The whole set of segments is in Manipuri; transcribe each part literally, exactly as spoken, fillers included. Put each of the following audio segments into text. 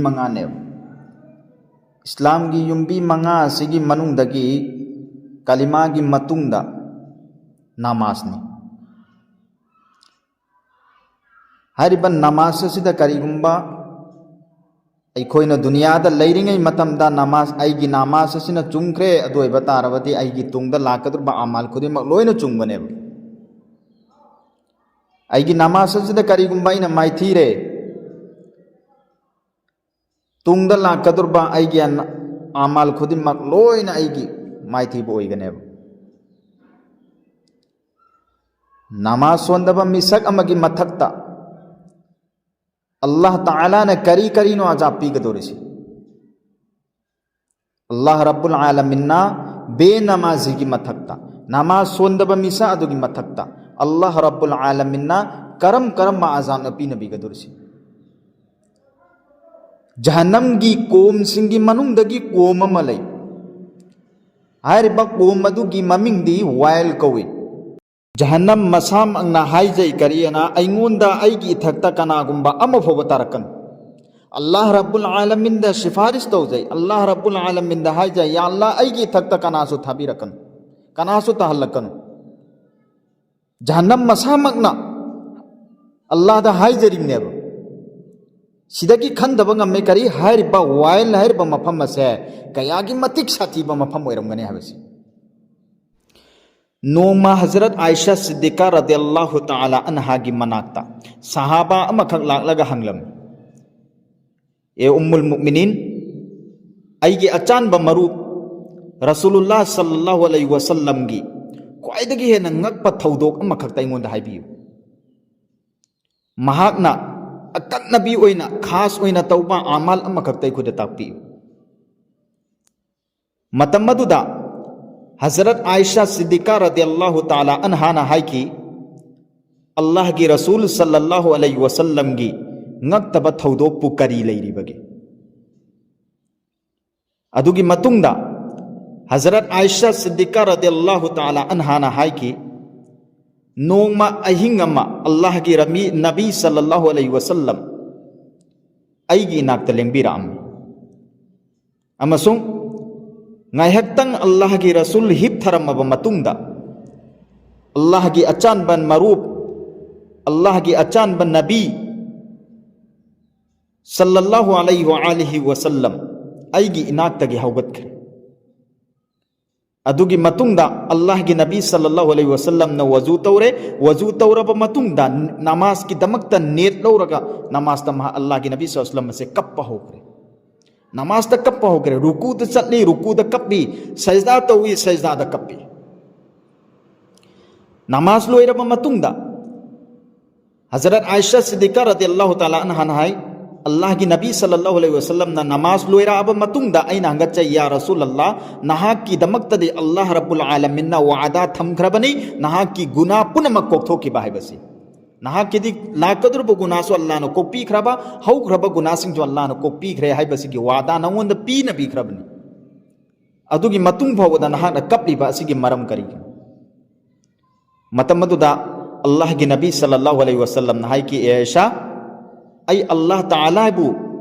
ꯃꯉꯥꯅꯦꯕ꯫ ꯏꯁꯂꯥꯝꯒꯤ ꯌꯨꯝꯕꯤ ꯃꯉꯥ ꯑꯁꯤꯒꯤ ꯃꯅꯨꯡꯗꯒꯤ ꯀꯂꯤꯃꯥꯒꯤ ꯃꯇꯨꯡꯗ ꯅꯃꯥꯖꯅꯤ꯫ ꯍꯥꯏꯔꯤꯕ ꯅꯃꯥꯖ ꯑꯁꯤꯗ ꯀꯔꯤꯒꯨꯝꯕ ꯑꯩꯈꯣꯏꯅ ꯗꯨꯅꯤꯌꯥꯗ ꯂꯩꯔꯤꯉꯩ ꯃꯇꯝꯗ ꯅꯃꯥꯖ, ꯑꯩꯒꯤ ꯅꯃꯥꯖ ꯑꯁꯤꯅ ꯆꯨꯝꯈ꯭ꯔꯦ, ꯑꯗꯨ ꯑꯣꯏꯕ ꯇꯥꯔꯕꯗꯤ ꯑꯩꯒꯤ ꯇꯨꯡꯗ ꯂꯥꯛꯀꯗꯧꯔꯤꯕ ꯑꯃꯥꯜ ꯈꯨꯗꯤꯡꯃꯛ ꯂꯣꯏꯅ ꯆꯨꯝꯒꯅꯦꯕ꯫ ꯑꯩꯒꯤ ꯅꯃꯥꯖ ꯑꯁꯤꯗ ꯀꯔꯤꯒꯨꯝꯕ ꯑꯩꯅ ꯃꯥꯏꯊꯤꯔꯦ, ꯇꯨꯡꯗ ꯂꯥꯛꯀꯗꯧꯔꯤꯕ ꯑꯩꯒꯤ ꯑꯃꯥꯜ ꯈꯨꯗꯤꯡꯃꯛ ꯂꯣꯏꯅ ꯑꯩꯒꯤ ꯃꯥꯏꯊꯤꯕ ꯑꯣꯏꯒꯅꯦꯕ꯫ ꯅꯃꯥꯖ ꯁꯣꯟꯗꯕ ꯃꯤꯁꯛ ꯑꯃꯒꯤ ꯃꯊꯛꯇ ꯑꯜꯂꯥꯍ ꯇꯥꯂꯥꯅ ꯀꯔꯤ ꯀꯔꯤꯅꯣ ꯑꯖꯥꯕ ꯄꯤꯒꯗꯧꯔꯤꯁꯤ? ꯑꯜꯂꯥꯍ ꯔꯕꯨꯜ ꯑꯥꯂꯃꯤꯟꯅ ꯕꯦ ꯅꯃꯥꯖꯤꯒꯤ ꯃꯊꯛꯇ, ꯅꯃꯥꯖ ꯁꯣꯟꯗꯕ ꯃꯤꯁꯛ ꯑꯗꯨꯒꯤ ꯃꯊꯛꯇ ꯑꯜꯂꯥꯍ ꯔꯕꯨꯜ ꯑꯥꯂꯃꯤꯟꯅ ꯀꯔꯝ ꯀꯔꯝꯕ ꯑꯖꯥꯕꯅ ꯄꯤꯅꯕꯤꯒꯗꯧꯔꯤꯁꯤ? ꯖꯍꯟꯅꯝꯒꯤ ꯀꯣꯝꯁꯤꯡꯒꯤ ꯃꯅꯨꯡꯗꯒꯤ ꯀꯣꯝ ꯑꯃ ꯂꯩ꯫ ꯍꯥꯏꯔꯤꯕ ꯀꯣꯝ ꯑꯗꯨꯒꯤ ꯃꯃꯤꯡꯗꯤ ꯋꯥꯏꯜ ꯀꯧꯏ꯫ ꯖꯍꯟꯅꯝ ꯃꯁꯥꯃꯛꯅ ꯍꯥꯏꯖꯩ, ꯀꯔꯤꯅ? ꯑꯩꯉꯣꯟꯗ ꯑꯩꯒꯤ ꯏꯊꯛꯇ ꯀꯅꯥꯒꯨꯝꯕ ꯑꯃ ꯐꯥꯎꯕ ꯇꯥꯔꯛꯀꯅꯨ꯫ ꯑꯜꯂꯥꯍ ꯔꯕꯨꯜ ꯑꯥꯂꯃꯤꯟꯗ ꯁꯤꯐꯥꯔꯤꯁ ꯇꯧꯖꯩ, ꯑꯜꯂꯥꯍ ꯔꯕꯨꯜ ꯑꯥꯂꯃꯤꯟꯗ ꯍꯥꯏꯖꯩ, "ꯌꯥ ꯑꯜꯂꯥꯍ, ꯑꯩꯒꯤ ꯏꯊꯛꯇ ꯀꯅꯥꯁꯨ ꯊꯥꯕꯤꯔꯛꯀꯅꯨ, ꯀꯅꯥꯁꯨ ꯇꯥꯍꯜꯂꯛꯀꯅꯨ"꯫ ꯖꯍꯟꯅꯝ ꯃꯁꯥꯃꯛꯅ ꯑꯜꯂꯥꯍꯗ ꯍꯥꯏꯖꯔꯤꯕꯅꯦꯕ꯫ ꯁꯤꯗꯒꯤ ꯈꯟꯗꯕ ꯉꯝꯃꯦ, ꯀꯔꯤ? ꯍꯥꯏꯔꯤꯕ ꯋꯥꯏꯜ ꯍꯥꯏꯔꯤꯕ ꯃꯐꯝ ꯑꯁꯦ ꯀꯌꯥꯒꯤ ꯃꯇꯤꯛ ꯁꯥꯊꯤꯕ ꯃꯐꯝ ꯑꯣꯏꯔꯝꯒꯅꯤ ꯍꯥꯏꯕꯁꯤ꯫ ꯅꯣꯡꯃ ꯍꯖꯔꯠ ꯑꯥꯏꯁꯥ ꯁꯤꯗꯤꯀꯥ ꯔꯗꯤꯌꯜꯂꯥꯍꯨ ꯇꯥꯂꯥ ꯑꯟꯍꯥꯒꯤ ꯃꯅꯥꯛꯇ ꯁꯍꯥꯕꯥ ꯑꯃꯈꯛ ꯂꯥꯛꯂꯒ ꯍꯪꯂꯝꯃꯤ, "ꯑꯦ ꯎꯝꯃꯨꯜ ꯃꯨꯃꯤꯅꯤꯟ, ꯑꯩꯒꯤ ꯑꯆꯥꯟꯕ ꯃꯔꯨꯞ ꯔꯁꯨꯂꯨꯜꯂꯥꯍ ꯁꯜꯂꯜꯂꯥꯍꯨ ꯑꯂꯩꯍꯤ ꯋꯁꯜꯂꯝꯒꯤ ꯈ꯭ꯋꯥꯏꯗꯒꯤ ꯍꯦꯟꯅ ꯉꯛꯄ ꯊꯧꯗꯣꯛ ꯑꯃꯈꯛꯇ ꯑꯩꯉꯣꯟꯗ ꯍꯥꯏꯕꯤꯌꯨ꯫ ꯃꯍꯥꯛꯅ ꯑꯀꯛꯅꯕꯤ ꯑꯣꯏꯅ, ꯈꯥꯁ ꯑꯣꯏꯅ ꯇꯧꯕ ꯑꯃꯥꯜ ꯑꯃꯈꯛꯇ ꯑꯩꯈꯣꯏꯗ ꯇꯥꯛꯄꯤꯌꯨ"꯫ ꯃꯇꯝ ꯑꯗꯨꯗ ꯍꯖꯔꯠ ꯑꯥꯏꯁꯥ ꯁꯤꯗꯤꯀꯥ ꯔꯗꯤꯌꯜꯂꯥꯍꯨ ꯇꯥꯂꯥ ꯑꯟꯍꯥꯅ ꯍꯥꯏꯈꯤ, "ꯑꯜꯂꯥꯍꯒꯤ ꯔꯁꯨꯜ ꯁꯜꯂꯜꯂꯥꯍꯨ ꯑꯂꯩꯍꯤ ꯋꯁꯜꯂꯝꯒꯤ ꯉꯛꯇꯕ ꯊꯧꯗꯣꯛꯄꯨ ꯀꯔꯤ ꯂꯩꯔꯤꯕꯒꯦ?" ꯑꯗꯨꯒꯤ ꯃꯇꯨꯡꯗ ꯍꯖꯔꯠ ꯑꯥꯏꯁꯥ ꯁꯤꯗꯤꯀꯥ ꯔꯗꯤꯌꯜꯂꯥꯍꯨ ꯇꯥꯂꯥ ꯑꯟꯍꯥꯅ ꯍꯥꯏꯈꯤ, "ꯅꯣꯡꯃ ꯑꯍꯤꯡ ꯑꯃ ꯑꯜꯂꯥꯍꯒꯤ ꯔꯃꯤ-, ꯅꯕꯤ ꯁꯜꯂꯜꯂꯥꯍꯨ ꯑꯂꯩꯍꯤ ꯋꯁꯜꯂꯝ ꯑꯩꯒꯤ ꯏꯅꯥꯛꯇ ꯂꯦꯡꯕꯤꯔꯛꯑꯝꯃꯤ꯫ ꯑꯃꯁꯨꯡ ꯉꯥꯏꯍꯥꯛꯇꯪ ꯑꯜꯂꯥꯍꯒꯤ ꯔꯁꯨꯜ ꯍꯤꯞꯊꯔꯝꯃꯕ ꯃꯇꯨꯡꯗ, ꯑꯜꯂꯥꯍꯒꯤ ꯑꯆꯥꯟꯕ ꯃꯔꯨꯞ, ꯑꯜꯂꯥꯍꯒꯤ ꯑꯆꯥꯟꯕ ꯅꯕꯤ ꯁꯜꯂꯜꯂꯥꯍꯨ ꯑꯂꯩꯍꯤ ꯋꯥ ꯑꯥꯂꯤꯍꯤ ꯋꯁꯜꯂꯝ ꯑꯩꯒꯤ ꯏꯅꯥꯛꯇꯒꯤ ꯍꯧꯒꯠꯈ꯭ꯔꯦ꯫ ꯑꯗꯨꯒꯤ ꯃꯇꯨꯡꯗ ꯑꯜꯂꯥꯍꯒꯤ ꯅꯕꯤ ꯁꯜꯂꯜꯂꯥꯍꯨ ꯑꯂꯩꯍꯤ ꯋꯁꯜꯂꯝꯅ ꯋꯖꯨ ꯇꯧꯔꯦ꯫ ꯋꯖꯨ ꯇꯧꯔꯕ ꯃꯇꯨꯡꯗ ꯅꯃꯥꯖꯀꯤꯗꯃꯛꯇ ꯅꯦꯠ ꯂꯧꯔꯒ ꯅꯃꯥꯖꯇ ꯃꯍꯥꯛ, ꯑꯜꯂꯥꯍꯒꯤ ꯅꯕꯤ ꯁꯜꯂꯜꯂꯥꯍꯨ ꯑꯂꯩꯍꯤ ꯋꯁꯜꯂꯝ ꯑꯁꯦ ꯀꯞꯄ ꯍꯧꯈ꯭ꯔꯦ꯫ ꯅꯃꯥꯖꯇ ꯀꯞꯄ ꯍꯧꯈ꯭ꯔꯦ꯫ ꯔꯨꯀꯨꯗ ꯆꯠꯂꯤ, ꯔꯨꯀꯨꯗ ꯀꯞꯄꯤ, ꯁꯖꯗꯥ ꯇꯧꯏ, ꯁꯖꯗꯥꯗ ꯀꯞꯄꯤ꯫ ꯅꯃꯥꯖ ꯂꯣꯏꯔꯕ ꯃꯇꯨꯡꯗ ꯍꯖꯔꯠ ꯑꯥꯏꯁꯥ ꯁꯤꯗꯤꯀꯥ ꯔꯗꯤꯌꯜꯂꯥꯍꯨ ꯇꯥꯂꯥ ꯑꯟꯍꯥꯅ ꯍꯥꯏ, ꯑꯜꯂꯥꯍꯒꯤ ꯅꯕꯤ ꯁꯜꯂꯜꯂꯥꯍꯨ ꯑꯂꯩꯍꯤ ꯋꯁꯜꯂꯝꯅ ꯅꯃꯥꯖ ꯂꯣꯏꯔꯛꯑꯕ ꯃꯇꯨꯡꯗ ꯑꯩꯅ ꯍꯪꯒꯠꯆꯩ, "ꯌꯥ ꯔꯁꯨꯂꯜꯂꯥ, ꯅꯍꯥꯛꯀꯤꯗꯃꯛꯇꯗꯤ ꯑꯜꯂꯥꯍ ꯔꯕꯨꯜ ꯑꯥꯂꯃꯤꯟꯅ ꯋꯥꯗꯥ ꯊꯝꯈ꯭ꯔꯕꯅꯤ, ꯅꯍꯥꯛꯀꯤ ꯒꯨꯅꯥ ꯄꯨꯝꯅꯃꯛ ꯀꯣꯛꯊꯣꯛꯈꯤꯕ ꯍꯥꯏꯕꯁꯤ꯫ ꯅꯍꯥꯛꯀꯤꯗꯤ ꯂꯥꯛꯀꯗꯧꯔꯤꯕ ꯒꯨꯅꯥꯁꯨ ꯑꯜꯂꯥꯍꯅ ꯀꯣꯛꯄꯤꯈ꯭ꯔꯕ, ꯍꯧꯈ꯭ꯔꯕ ꯒꯨꯅꯥꯁꯤꯡꯁꯨ ꯑꯜꯂꯥꯍꯅ ꯀꯣꯛꯄꯤꯈ꯭ꯔꯦ ꯍꯥꯏꯕꯁꯤꯒꯤ ꯋꯥꯗꯥ ꯅꯉꯣꯟꯗ ꯄꯤꯅꯕꯤꯈ꯭ꯔꯕꯅꯤ꯫ ꯑꯗꯨꯒꯤ ꯃꯇꯨꯡ ꯐꯥꯎꯕꯗ ꯅꯍꯥꯛꯅ ꯀꯞꯂꯤꯕ ꯑꯁꯤꯒꯤ ꯃꯔꯝ ꯀꯔꯤꯒꯤꯅꯣ?" ꯃꯇꯝ ꯑꯗꯨꯗ ꯑꯜꯂꯥꯍꯒꯤ ꯅꯕꯤ ꯁꯜꯂꯜꯂꯥꯍꯨ ꯑꯂꯩꯍꯤ ꯋꯁꯜꯂꯝꯅ ꯍꯥꯏꯈꯤ, "ꯑꯦ ꯑꯥꯏꯁꯥ, ꯑꯩ ꯑꯜꯂꯥꯍ ꯇꯥꯂꯥꯕꯨ,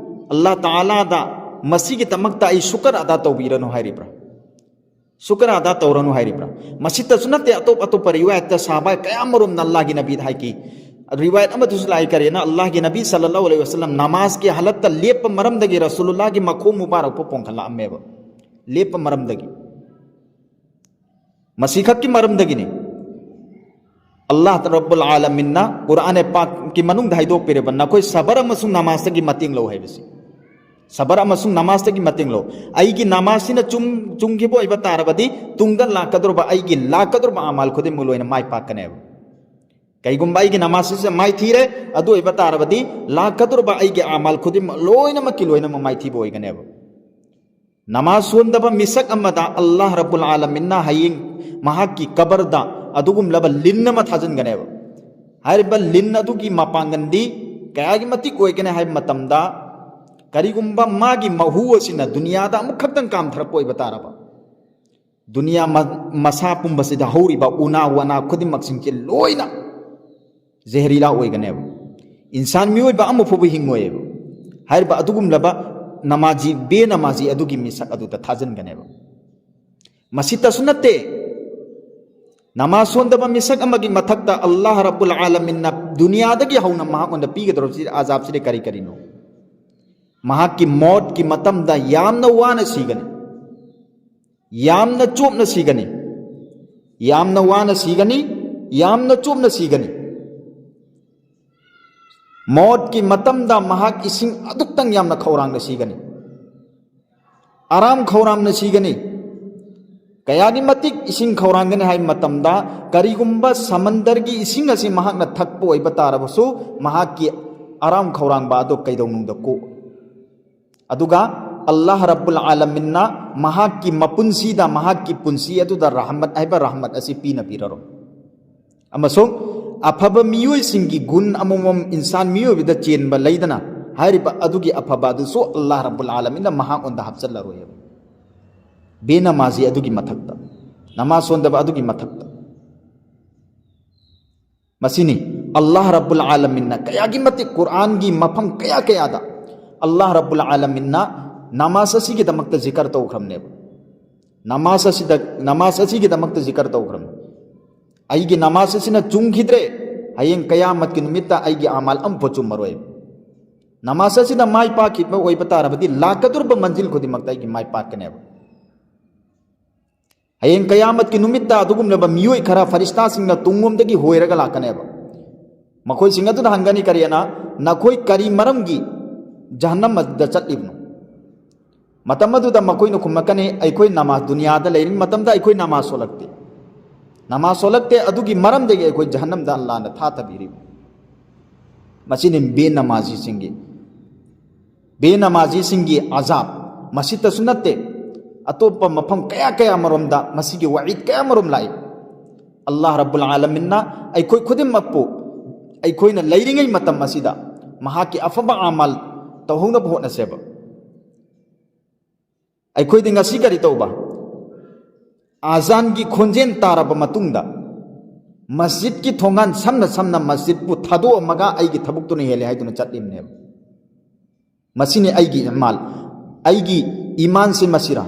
ꯑꯜꯂꯥꯍ ꯇꯥꯂꯥꯗ ꯃꯁꯤꯒꯤꯗꯃꯛꯇ ꯑꯩ ꯁꯨꯀꯔ ꯑꯗꯥ ꯇꯧꯕꯤꯔꯅꯨ ꯍꯥꯏꯔꯤꯕ꯭ꯔꯥ? ꯁꯨꯀꯔ ꯑꯗꯥ ꯇꯧꯔꯅꯨ ꯍꯥꯏꯔꯤꯕ꯭ꯔꯥ?" ꯃꯁꯤꯇꯁꯨ ꯅꯠꯇꯦ, ꯑꯇꯣꯞ ꯑꯇꯣꯞꯄ ꯔꯤꯋꯥꯌꯠꯇ ꯁꯍꯥꯕꯥ ꯀꯌꯥ ꯑꯃꯔꯣꯝꯅ ꯑꯜꯂꯥꯍꯒꯤ ꯅꯕꯤꯗ ꯍꯥꯏꯈꯤ꯫ ꯔꯤꯋꯥꯌꯠ ꯑꯃꯗꯁꯨ ꯂꯥꯛꯏ, ꯀꯔꯤꯅ, ꯑꯜꯂꯥꯍꯒꯤ ꯅꯕꯤ ꯁꯜꯂꯜꯂꯥꯍꯨ ꯑꯂꯩꯍꯤ ꯋꯁꯜꯂꯝ ꯅꯃꯥꯖꯀꯤ ꯍꯥꯂꯠꯇ ꯂꯦꯞꯄ ꯃꯔꯝꯗꯒꯤ ꯔꯁꯨꯂꯨꯜꯂꯥꯍꯒꯤ ꯃꯈꯣꯡ ꯃꯨꯕꯥꯔꯛꯄꯨ ꯄꯣꯝꯈꯠꯂꯛꯑꯝꯃꯦꯕ꯫ ꯂꯦꯞꯄ ꯃꯔꯝꯗꯒꯤ꯫ ꯃꯁꯤꯈꯛꯀꯤ ꯃꯔꯝꯗꯒꯤꯅꯤ꯫ ꯑꯜꯂꯥꯍ ꯔꯕꯨꯜ ꯑꯥꯂꯃꯤꯟꯅ ꯀꯨꯔꯥꯟ ꯄꯥꯛꯀꯤ ꯃꯅꯨꯡꯗ ꯍꯥꯏꯗꯣꯛꯄꯤꯔꯤꯕ, "ꯅꯈꯣꯏ ꯁꯕꯔ ꯑꯃꯁꯨꯡ ꯅꯃꯥꯖꯇꯒꯤ ꯃꯇꯦꯡ ꯂꯧ" ꯍꯥꯏꯕꯁꯤ꯫ ꯁꯕꯔ ꯑꯃꯁꯨꯡ ꯅꯃꯥꯖꯇꯒꯤ ꯃꯇꯦꯡ ꯂꯧ꯫ ꯑꯩꯒꯤ ꯅꯃꯥꯖꯁꯤꯅ ꯆꯨꯝ-, ꯆꯨꯝꯈꯤꯕ ꯑꯣꯏꯕ ꯇꯥꯔꯕꯗꯤ, ꯇꯨꯡꯗ ꯂꯥꯛꯀꯗꯧꯔꯕ ꯑꯩꯒꯤ, ꯂꯥꯛꯀꯗꯧꯔꯕ ꯑꯃꯥꯜ ꯈꯨꯗꯤꯡꯃꯛ ꯂꯣꯏꯅ ꯃꯥꯏ ꯄꯥꯛꯀꯅꯦꯕ꯫ ꯀꯩꯒꯨꯝꯕ ꯑꯩꯒꯤ ꯅꯃꯥꯖꯁꯤꯁꯦ ꯃꯥꯏ ꯊꯤꯔꯦ, ꯑꯗꯨ ꯑꯣꯏꯕ ꯇꯥꯔꯕꯗꯤ ꯂꯥꯛꯀꯗꯧꯔꯕ ꯑꯩꯒꯤ ꯑꯃꯥꯜ ꯈꯨꯗꯤꯡꯃꯛ ꯂꯣꯏꯅꯃꯛꯀꯤ ꯂꯣꯏꯅꯃꯛ ꯃꯥꯏꯊꯤꯕ ꯑꯣꯏꯒꯅꯦꯕ꯫ ꯅꯃꯥꯖ ꯁꯣꯟꯗꯕ ꯃꯤꯁꯛ ꯑꯃꯗ ꯑꯜꯂꯥꯍ ꯔꯕꯨꯜ ꯑꯥꯂꯃꯤꯟꯅ ꯍꯌꯦꯡ ꯃꯍꯥꯛꯀꯤ ꯀꯕꯔꯗ ꯑꯗꯨꯒꯨꯝꯂꯕ ꯂꯤꯟ ꯑꯃ ꯊꯥꯖꯤꯟꯒꯅꯦꯕ꯫ ꯍꯥꯏꯔꯤꯕ ꯂꯤꯟ ꯑꯗꯨꯒꯤ ꯃꯄꯥꯡꯒꯜꯗꯤ ꯀꯌꯥꯒꯤ ꯃꯇꯤꯛ ꯑꯣꯏꯒꯅꯤ ꯍꯥꯏꯕ ꯃꯇꯝꯗ, ꯀꯔꯤꯒꯨꯝꯕ ꯃꯥꯒꯤ ꯃꯍꯨ ꯑꯁꯤꯅ ꯗꯨꯅꯤꯌꯥꯗ ꯑꯃꯨꯛꯈꯛꯇꯪ ꯀꯥꯝꯊꯔꯛꯄ ꯑꯣꯏꯕ ꯇꯥꯔꯕ, ꯗꯨꯅꯤꯌꯥ ꯃ-, ꯃꯁꯥ ꯄꯨꯝꯕꯁꯤꯗ ꯍꯧꯔꯤꯕ ꯎꯅꯥ ꯋꯥꯅꯥ ꯈꯨꯗꯤꯡꯃꯛꯁꯤꯡꯁꯦ ꯂꯣꯏꯅ ꯖꯦꯍꯔꯤꯂꯥ ꯑꯣꯏꯒꯅꯦꯕ꯫ ꯏꯟꯁꯥꯟ ꯃꯤꯑꯣꯏꯕ ꯑꯃ ꯐꯥꯎꯕ ꯍꯤꯡꯉꯣꯏꯕ꯫ ꯍꯥꯏꯔꯤꯕ ꯑꯗꯨꯒꯨꯝꯂꯕ ꯅꯃꯥꯖꯤ, ꯕꯦ ꯅꯃꯥꯖꯤ ꯑꯗꯨꯒꯤ ꯃꯤꯁꯛ ꯑꯗꯨꯗ ꯊꯥꯖꯤꯟꯒꯅꯦꯕ꯫ ꯃꯁꯤꯇꯁꯨ ꯅꯠꯇꯦ, ꯅꯃꯥꯖ ꯁꯣꯟꯗꯕ ꯃꯤꯁꯛ ꯑꯃꯒꯤ ꯃꯊꯛꯇ ꯑꯜꯂꯥꯍ ꯔꯕꯨꯜ ꯑꯥꯂꯃꯤꯟꯅ ꯗꯨꯅꯤꯌꯥꯗꯒꯤ ꯍꯧꯅ ꯃꯍꯥꯛꯉꯣꯟꯗ ꯄꯤꯒꯗꯧꯔꯤꯕ ꯑꯖꯥꯕꯁꯤꯗꯤ ꯀꯔꯤ ꯀꯔꯤꯅꯣ? ꯃꯍꯥꯛꯀꯤ ꯃꯣꯠꯀꯤ ꯃꯇꯝꯗ ꯌꯥꯝꯅ ꯋꯥꯅ ꯁꯤꯒꯅꯤ, ꯌꯥꯝꯅ ꯆꯣꯞꯅ ꯁꯤꯒꯅꯤ, ꯌꯥꯝꯅ ꯋꯥꯅ ꯁꯤꯒꯅꯤ, ꯌꯥꯝꯅ ꯆꯣꯞꯅ ꯁꯤꯒꯅꯤ꯫ ꯃꯣꯠꯀꯤ ꯃꯇꯝꯗ ꯃꯍꯥꯛ ꯏꯁꯤꯡ ꯑꯗꯨꯛꯇꯪ ꯌꯥꯝꯅ ꯈꯧꯔꯥꯡꯅ ꯁꯤꯒꯅꯤ, ꯑꯔꯥꯝ ꯈꯧꯔꯥꯡꯅ ꯁꯤꯒꯅꯤ꯫ ꯀꯌꯥꯒꯤ ꯃꯇꯤꯛ ꯏꯁꯤꯡ ꯈꯧꯔꯥꯡꯒꯅꯤ ꯍꯥꯏꯕ ꯃꯇꯝꯗ, ꯀꯔꯤꯒꯨꯝꯕ ꯁꯃꯟꯗꯔꯒꯤ ꯏꯁꯤꯡ ꯑꯁꯤ ꯃꯍꯥꯛꯅ ꯊꯛꯄ ꯑꯣꯏꯕ ꯇꯥꯔꯕꯁꯨ, ꯃꯍꯥꯛꯀꯤ ꯑꯔꯥꯝ ꯈꯧꯔꯥꯡꯕ ꯑꯗꯨ ꯀꯩꯗꯧꯅꯨꯡꯗ ꯀꯣꯛ ꯑꯗꯨꯒ ꯑꯜꯂꯥꯍ ꯔꯕꯨꯜ ꯑꯥꯂꯃꯤꯟꯅ ꯃꯍꯥꯛꯀꯤ ꯃꯄꯨꯟꯁꯤꯗ, ꯃꯍꯥꯛꯀꯤ ꯄꯨꯟꯁꯤ ꯑꯗꯨꯗ ꯔꯍꯃꯠ ꯍꯥꯏꯕ ꯔꯍꯃꯠ ꯑꯁꯤ ꯄꯤꯅ ꯄꯤꯔꯔꯣꯏ꯫ ꯑꯃꯁꯨꯡ ꯑꯐꯕ ꯃꯤꯑꯣꯏꯁꯤꯡꯒꯤ ꯒꯨꯟ ꯑꯃꯃꯝ ꯏꯟꯁꯥꯟ ꯃꯤꯑꯣꯏꯕꯗ ꯆꯦꯟꯕ ꯂꯩꯗꯅ, ꯍꯥꯏꯔꯤꯕ ꯑꯗꯨꯒꯤ ꯑꯐꯕ ꯑꯗꯨꯁꯨ ꯑꯜꯂꯥꯍ ꯔꯕꯨꯜ ꯑꯥꯂꯃꯤꯟꯅ ꯃꯍꯥꯛꯉꯣꯟꯗ ꯍꯥꯞꯆꯜꯂꯔꯣꯏ ꯍꯥꯏꯕ꯫ ꯕꯦꯅꯃꯥꯖꯤ ꯑꯗꯨꯒꯤ ꯃꯊꯛꯇ, ꯅꯃꯥꯖ ꯁꯣꯟꯗꯕ ꯑꯗꯨꯒꯤ ꯃꯊꯛꯇ꯫ ꯃꯁꯤꯅꯤ ꯑꯜꯂꯥꯍ ꯔꯕꯨꯜ ꯑꯥꯂꯃꯤꯟꯅ ꯀꯌꯥꯒꯤ ꯃꯇꯤꯛ ꯀꯨꯔꯥꯟꯒꯤ ꯃꯐꯝ ꯀꯌꯥ ꯀꯌꯥꯗ ꯑꯜꯂꯥꯍ ꯔꯕꯨꯜ ꯑꯥꯂꯃꯤꯟꯅ ꯅꯃꯥꯖ ꯑꯁꯤꯒꯤꯗꯃꯛꯇ ꯖꯤꯀꯔ ꯇꯧꯈ꯭ꯔꯕꯅꯦꯕ꯫ ꯅꯃꯥꯖ ꯑꯁꯤꯗ, ꯅꯃꯥꯖ ꯑꯁꯤꯒꯤꯗꯃꯛꯇ ꯖꯤꯀꯔ ꯇꯧꯈ꯭ꯔꯕꯅꯤ꯫ ꯑꯩꯒꯤ ꯅꯃꯥꯖ ꯑꯁꯤꯅ ꯆꯨꯝꯈꯤꯗ꯭ꯔꯦ, ꯍꯌꯦꯡ ꯀꯌꯥꯃꯠꯀꯤ ꯅꯨꯃꯤꯠꯇ ꯑꯩꯒꯤ ꯑꯃꯥꯜ ꯑꯝꯐꯥꯎ ꯆꯨꯝꯃꯔꯣꯏ꯫ ꯅꯃꯥꯖ ꯑꯁꯤꯅ ꯃꯥꯏ ꯄꯥꯛꯈꯤꯕ ꯑꯣꯏꯕ ꯇꯥꯔꯕꯗꯤ, ꯂꯥꯛꯀꯗꯧꯔꯤꯕ ꯃꯟꯖꯤꯜ ꯈꯨꯗꯤꯡꯃꯛꯇ ꯑꯩꯒꯤ ꯃꯥꯏ ꯄꯥꯛꯀꯅꯦꯕ꯫ ꯍꯌꯦꯡ ꯀꯌꯥꯃꯠꯀꯤ ꯅꯨꯃꯤꯠꯇ ꯑꯗꯨꯒꯨꯝꯂꯕ ꯃꯤꯑꯣꯏ ꯈꯔ ꯐꯔꯤꯁꯇꯥꯁꯤꯡꯅ ꯇꯨꯡꯂꯣꯝꯗꯒꯤ ꯍꯣꯏꯔꯒ ꯂꯥꯛꯀꯅꯦꯕ꯫ ꯃꯈꯣꯏꯁꯤꯡ ꯑꯗꯨꯅ ꯍꯪꯒꯅꯤ, ꯀꯔꯤꯅ, "ꯅꯈꯣꯏ ꯀꯔꯤ ꯃꯔꯝꯒꯤ ꯖꯍꯟꯅꯝ ꯑꯗꯨꯗ ꯆꯠꯂꯤꯕꯅꯣ?" ꯃꯇꯝ ꯑꯗꯨꯗ ꯃꯈꯣꯏꯅ ꯈꯨꯝꯂꯛꯀꯅꯤ, "ꯑꯩꯈꯣꯏ ꯅꯃꯥꯖ, ꯗꯨꯅꯤꯌꯥꯗ ꯂꯩꯔꯤꯉꯩ ꯃꯇꯝꯗ ꯑꯩꯈꯣꯏ ꯅꯃꯥꯖ ꯁꯣꯜꯂꯛꯇꯦ꯫ ꯅꯃꯥꯖ ꯁꯣꯜꯂꯛꯇꯦ, ꯑꯗꯨꯒꯤ ꯃꯔꯝꯗꯒꯤ ꯑꯩꯈꯣꯏ ꯖꯍꯟꯅꯝꯗ ꯑꯜꯂꯥꯍꯅ ꯊꯥꯊꯕꯤꯔꯤꯕꯅꯤ꯫" ꯃꯁꯤꯅꯤ ꯕꯦ ꯅꯃꯥꯖꯤꯁꯤꯡꯒꯤ, ꯕꯦ ꯅꯃꯥꯖꯤꯁꯤꯡꯒꯤ ꯑꯖꯥꯕ꯫ ꯃꯁꯤꯇꯁꯨ ꯅꯠꯇꯦ, ꯑꯇꯣꯞꯄ ꯃꯐꯝ ꯀꯌꯥ ꯀꯌꯥ ꯑꯃꯔꯣꯝꯗ ꯃꯁꯤꯒꯤ ꯋꯥꯏꯗ ꯀꯌꯥ ꯑꯃꯔꯣꯝ ꯂꯥꯛꯏ꯫ ꯑꯜꯂꯥꯍ ꯔꯕꯨꯜ ꯑꯥꯂꯃꯤꯟꯅ ꯑꯩꯈꯣꯏ ꯈꯨꯗꯤꯡꯃꯛꯄꯨ, ꯑꯩꯈꯣꯏꯅ ꯂꯩꯔꯤꯉꯩ ꯃꯇꯝ ꯑꯁꯤꯗ ꯃꯍꯥꯛꯀꯤ ꯑꯐꯕ ꯑꯃꯥꯜ ꯇꯧꯍꯧꯅꯕ ꯍꯣꯠꯅꯁꯦꯕ꯫ ꯑꯩꯈꯣꯏꯗꯤ ꯉꯁꯤ ꯀꯔꯤ ꯇꯧꯕ? ꯑꯖꯥꯟꯒꯤ ꯈꯣꯟꯖꯦꯜ ꯇꯥꯔꯕ ꯃꯇꯨꯡꯗ ꯃꯁꯖꯤꯗꯀꯤ ꯊꯣꯡꯒꯥꯟ, ꯁꯝꯅ ꯁꯝꯅ ꯃꯁꯖꯤꯗꯄꯨ ꯊꯥꯗꯣꯛꯑꯝꯃꯒ ꯑꯩꯒꯤ ꯊꯕꯛꯇꯨꯅ ꯍꯦꯜꯂꯦ ꯍꯥꯏꯗꯨꯅ ꯆꯠꯂꯤꯕꯅꯦꯕ꯫ ꯃꯁꯤꯅꯤ ꯑꯩꯒꯤ ꯏꯃꯥꯜ, ꯑꯩꯒꯤ ꯏꯃꯥꯟꯁꯤ ꯃꯁꯤꯔꯥ?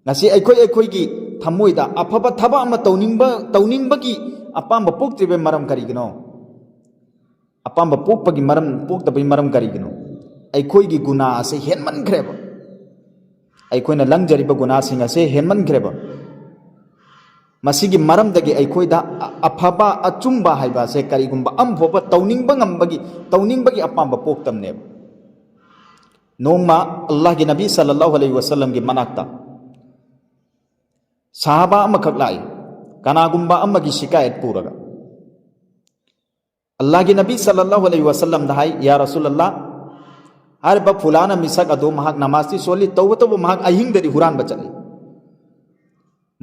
ꯉꯁꯤ ꯑꯩꯈꯣꯏ ꯑꯩꯈꯣꯏꯒꯤ ꯊꯃꯣꯏꯗ ꯑꯐꯕ ꯊꯕꯛ ꯑꯃ ꯇꯧꯅꯤꯡꯕ, ꯇꯧꯅꯤꯡꯕꯒꯤ ꯑꯄꯥꯝꯕ ꯄꯣꯛꯇ꯭ꯔꯤꯕꯒꯤ ꯃꯔꯝ ꯀꯔꯤꯒꯤꯅꯣ? ꯑꯄꯥꯝꯕ ꯄꯣꯛꯄꯒꯤ ꯃꯔꯝ, ꯄꯣꯛꯇꯕꯒꯤ ꯃꯔꯝ ꯀꯔꯤꯒꯤꯅꯣ? ꯑꯩꯈꯣꯏꯒꯤ ꯒꯨꯅꯥ ꯑꯁꯦ ꯍꯦꯟꯃꯟꯈ꯭ꯔꯦꯕ꯫ ꯑꯩꯈꯣꯏꯅ ꯂꯪꯖꯔꯤꯕ ꯒꯨꯅꯥꯁꯤꯡ ꯑꯁꯦ ꯍꯦꯟꯃꯟꯈ꯭ꯔꯦꯕ꯫ ꯃꯁꯤꯒꯤ ꯃꯔꯝꯗꯒꯤ ꯑꯩꯈꯣꯏꯗ ꯑ-, ꯑꯐꯕ, ꯑꯆꯨꯝꯕ ꯍꯥꯏꯕ ꯑꯁꯦ ꯀꯔꯤꯒꯨꯝꯕ ꯑꯃꯐꯥꯎꯕ ꯇꯧꯅꯤꯡꯕ ꯉꯝꯕꯒꯤ, ꯇꯧꯅꯤꯡꯕꯒꯤ ꯑꯄꯥꯝꯕ ꯄꯣꯛꯇꯕꯅꯦꯕ꯫ ꯅꯣꯡꯃ ꯑꯜꯂꯥꯍꯒꯤ ꯅꯕꯤ ꯁꯜꯂꯜꯂꯥꯍꯨ ꯑꯂꯩꯍꯤ ꯋꯁꯜꯂꯝꯒꯤ ꯃꯅꯥꯛꯇ ꯁꯍꯥꯕꯥ ꯑꯃꯈꯛ ꯂꯥꯛꯏ, ꯀꯅꯥꯒꯨꯝꯕ ꯑꯃꯒꯤ ꯁꯤꯀꯥꯌꯠ ꯄꯨꯔꯒ꯫ ꯑꯜꯂꯥꯍꯒꯤ ꯅꯕꯤ ꯁꯜꯂꯜꯂꯥꯍꯨ ꯑꯂꯩꯍꯤ ꯋꯁꯜꯂꯝꯗ ꯍꯥꯏ, "ꯌꯥ ꯔꯁꯨꯂꯜꯂꯥꯍ, ꯍꯥꯏꯔꯤꯕ ꯐꯨꯂꯥꯅ ꯃꯤꯁꯛ ꯑꯗꯨ ꯃꯍꯥꯛ ꯅꯃꯥꯖꯇꯤ ꯁꯣꯜꯂꯤ, ꯇꯧꯕꯇꯕꯨ ꯃꯍꯥꯛ ꯑꯍꯤꯡꯗꯗꯤ ꯍꯨꯔꯥꯟꯕ ꯆꯠꯂꯤ꯫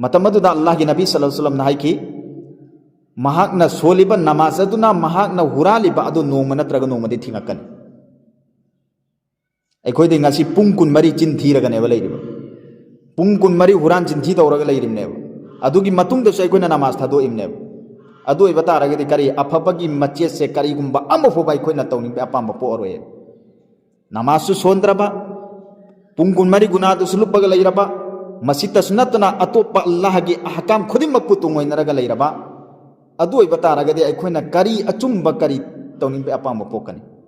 ꯃꯇꯝ ꯑꯗꯨꯗ ꯑꯜꯂꯥꯍꯒꯤ ꯅꯕꯤ ꯁꯜꯂꯜꯂꯥꯍꯨ ꯑꯂꯩꯍꯤ ꯋꯁꯜꯂꯝꯅ ꯍꯥꯏꯈꯤ, ꯃꯍꯥꯛꯅ ꯁꯣꯜꯂꯤꯕ ꯅꯃꯥꯖ ꯑꯗꯨꯅ ꯃꯍꯥꯛꯅ ꯍꯨꯔꯥꯜꯂꯤꯕ ꯑꯗꯨ ꯅꯣꯡꯃ ꯅꯠꯇ꯭ꯔꯒ ꯅꯣꯡꯃꯗꯤ ꯊꯤꯡꯉꯛꯀꯅꯤ꯫ ꯑꯩꯈꯣꯏꯗꯤ ꯉꯁꯤ ꯄꯨꯡ ꯀꯨꯟꯃꯔꯤ ꯆꯤꯟ ꯊꯤꯔꯒꯅꯦꯕ ꯂꯩꯔꯤꯕ꯫ ꯄꯨꯡ ꯀꯨꯟꯃꯔꯤ ꯍꯨꯔꯥꯟ ꯆꯤꯟꯊꯤ ꯇꯧꯔꯒ ꯂꯩꯔꯤꯕꯅꯦꯕ꯫ ꯑꯗꯨꯒꯤ ꯃꯇꯨꯡꯗꯁꯨ ꯑꯩꯈꯣꯏꯅ ꯅꯃꯥꯖ ꯊꯥꯗꯣꯛꯏꯕꯅꯦꯕ꯫ ꯑꯗꯨ ꯑꯣꯏꯕ ꯇꯥꯔꯒꯗꯤ ꯀꯔꯤ ꯑꯐꯕꯒꯤ ꯃꯆꯦꯠꯁꯦ ꯀꯔꯤꯒꯨꯝꯕ ꯑꯃ ꯐꯥꯎꯕ ꯑꯩꯈꯣꯏꯅ ꯇꯧꯅꯤꯡꯕ ꯑꯄꯥꯝꯕ ꯄꯣꯛꯑꯔꯣꯏ꯫ ꯅꯃꯥꯖꯁꯨ ꯁꯣꯟꯗ꯭ꯔꯕ, ꯄꯨꯡ ꯀꯨꯟꯃꯔꯤ ꯒꯨꯅꯥꯗꯨꯁꯨ ꯂꯨꯞꯄꯒ ꯂꯩꯔꯕ, ꯃꯁꯤꯇꯁꯨ ꯅꯠꯇꯅ ꯑꯇꯣꯞꯄ ꯑꯜꯂꯥꯍꯒꯤ ꯑꯍꯀꯥꯝ ꯈꯨꯗꯤꯡꯃꯛꯄꯨ ꯇꯨꯡꯑꯣꯏꯅꯔꯒ ꯂꯩꯔꯕ, ꯑꯗꯨ ꯑꯣꯏꯕ ꯇꯥꯔꯒꯗꯤ ꯑꯩꯈꯣꯏꯅ ꯀꯔꯤ ꯑꯆꯨꯝꯕ ꯀꯔꯤ ꯇꯧꯅꯤꯡꯕ ꯑꯄꯥꯝꯕ ꯄꯣꯛꯀꯅꯤ?"